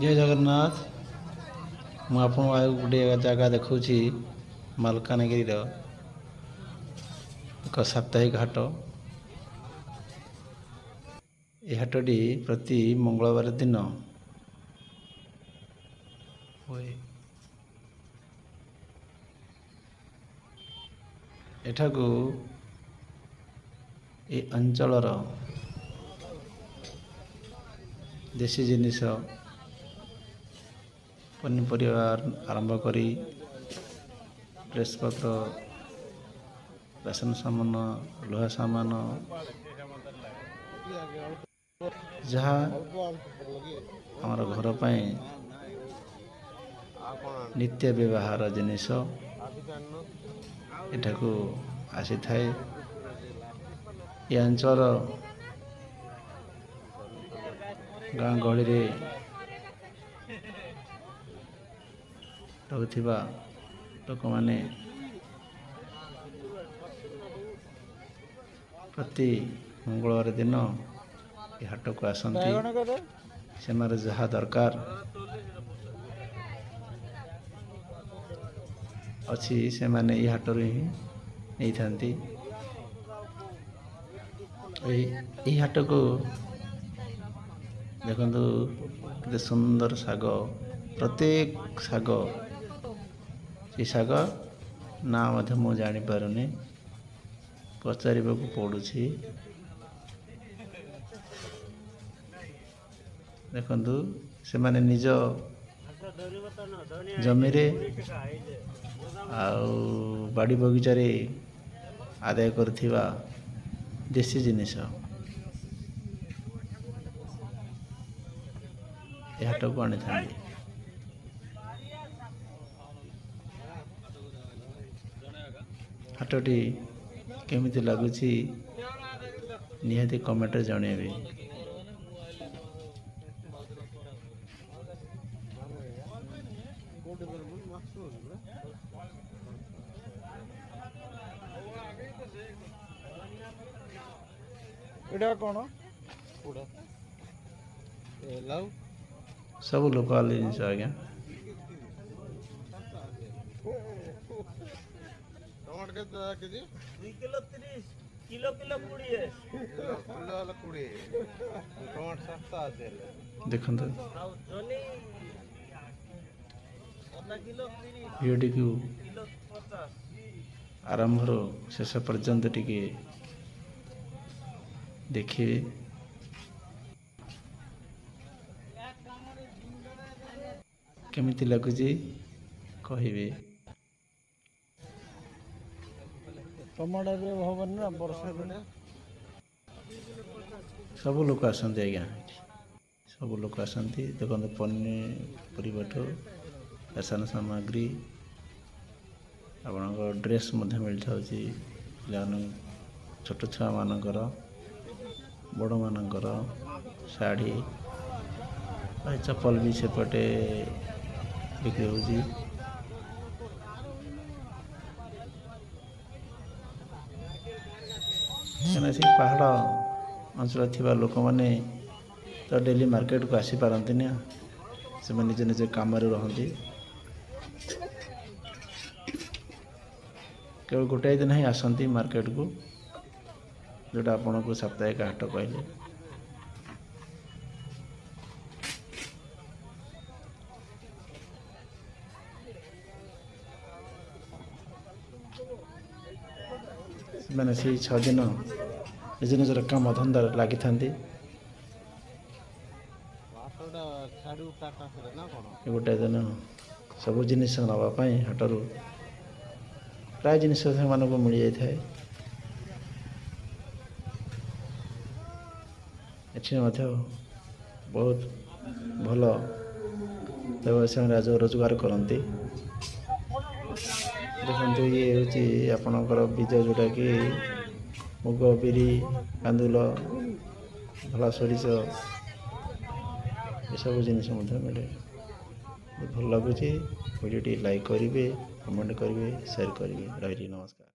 ଜୟ ଜଗନ୍ନାଥ। ମୁଁ ଆପଣଙ୍କୁ ଆଉ ଗୋଟିଏ ଜାଗା ଦେଖାଉଛି, ମାଲକାନଗିରିର ଏକ ସାପ୍ତାହିକ ହାଟ। ଏହି ହାଟଟି ପ୍ରତି ମଙ୍ଗଳବାର ଦିନ ହୁଏ। ଏଠାକୁ ଏ ଅଞ୍ଚଳର ଦେଶୀ ଜିନିଷ, ପନିପରିବା ଆରମ୍ଭ କରି ଡ୍ରେସ୍ ପତ୍ର, ରାସନ ସାମାନ, ଲୁହା ସାମାନ, ଯାହା ଆମର ଘର ପାଇଁ ନିତ୍ୟ ବ୍ୟବହାର ଜିନିଷ ଏଠାକୁ ଆସିଥାଏ। ଏ ଅଞ୍ଚଳର ଗାଁ ଗହଳିରେ ରହୁଥିବା ଲୋକମାନେ ପ୍ରତି ମଙ୍ଗଳବାର ଦିନ ଏ ହାଟକୁ ଆସନ୍ତି। ସେମାନେ ଯାହା ଦରକାର ଅଛି, ସେମାନେ ଏହି ହାଟରୁ ହିଁ ନେଇଥାନ୍ତି। ଏହି ହାଟକୁ ଦେଖନ୍ତୁ, କେତେ ସୁନ୍ଦର ଶାଗ। ପ୍ରତ୍ୟେକ ଶାଗ, ସେ ଶାଗ ନାଁ ମଧ୍ୟ ମୁଁ ଜାଣିପାରୁନି, ପଚାରିବାକୁ ପଡ଼ୁଛି। ଦେଖନ୍ତୁ, ସେମାନେ ନିଜ ଜମିରେ ଆଉ ବାଡ଼ି ବଗିଚାରେ ଆଦାୟ କରୁଥିବା ଦେଶୀ ଜିନିଷ ଏ ହାଟକୁ ଆଣିଥାନ୍ତି। ହାଟଟି କେମିତି ଲାଗୁଛି, ନିହାତି କମେଣ୍ଟରେ ଜଣାଇବେ। ଏଇଟା କ'ଣ ଲାଉ? ସବୁ ଲୋକାଲ ଜିନିଷ ଆଜ୍ଞା। ଟମାଟୋ କେତେ KG? 2 kilo 30, kilo kilo 20। Kilo ହେଲେ 20। ଟମାଟୋ ଶସ୍ତା ଅଛି ହେଲେ। ଦେଖନ୍ତୁ, ଆଉ ଜହ୍ନି ଅଧା କିଲୋ 30, ଭିଡ଼ିଓଟିକୁ କିଲୋ 50। ଆରମ୍ଭରୁ ଶେଷ ପର୍ଯ୍ୟନ୍ତ ଟିକେ ଦେଖିବେ। କେମିତି ଲାଗୁଛି କହିବେ। ଟମାଟୋ ଏବେ ହବନି ନା ବର୍ଷା ଦିନେ। ସବୁ ଲୋକ ଆସନ୍ତି ଆଜ୍ଞା, ସବୁ ଲୋକ ଆସନ୍ତି। ଦେଖନ୍ତୁ, ପନିପରିବାଠୁ ରାସନ ସାମଗ୍ରୀ, ଆପଣଙ୍କ ଡ୍ରେସ୍ ମଧ୍ୟ ମିଳିଥାଉଛି, ପିଲାମାନଙ୍କୁ, ଛୋଟ ଛୁଆମାନଙ୍କର, ବଡ଼ମାନଙ୍କର ଶାଢ଼ୀ, ଚପଲ ବି ସେପଟେ ବିକ୍ରି ହେଉଛି। କାହିଁକିନା ସେ ପାହାଡ଼ ଅଞ୍ଚଳରେ ଥିବା ଲୋକମାନେ ତ ଡେଲି ମାର୍କେଟକୁ ଆସିପାରନ୍ତିନି, ସେମାନେ ନିଜ ନିଜ କାମରେ ରହନ୍ତି। କେବଳ ଗୋଟାଏ ଦିନ ହିଁ ଆସନ୍ତି ମାର୍କେଟକୁ, ଯେଉଁଟା ଆପଣଙ୍କୁ ସାପ୍ତାହିକ ହାଟ କହିଲେ। ସେମାନେ ସେଇ 6 ଦିନ ନିଜ ନିଜର କାମ ଧନ୍ଦାରେ ଲାଗିଥାନ୍ତି। ହାଟଟା ଛାଡ଼ିବୁ ଟାଟା ନା କ'ଣ? ଗୋଟାଏ ଦିନ ସବୁ ଜିନିଷ ନେବା ପାଇଁ ହାଟରୁ ପ୍ରାୟ ଜିନିଷ ସେମାନଙ୍କୁ ମିଳିଯାଇଥାଏ। ଏଠି ମଧ୍ୟ ବହୁତ ଭଲ ବ୍ୟବସାୟ ରୋଜଗାର କରନ୍ତି। ଦେଖନ୍ତୁ, ଇଏ ହେଉଛି ଆପଣଙ୍କର ବୀଜ, ଯେଉଁଟାକି ମୁଗ, ବିରି, କାନ୍ଦୁଲ, ଧଳା ସୋରିଷ, ଏସବୁ ଜିନିଷ ମଧ୍ୟ ମିଳେ। ଭଲ ଲାଗୁଛି ଭିଡ଼ିଓଟି, ଲାଇକ୍ କରିବେ, କମେଣ୍ଟ କରିବେ, ସେୟାର କରିବେ। ରହିଲି, ନମସ୍କାର।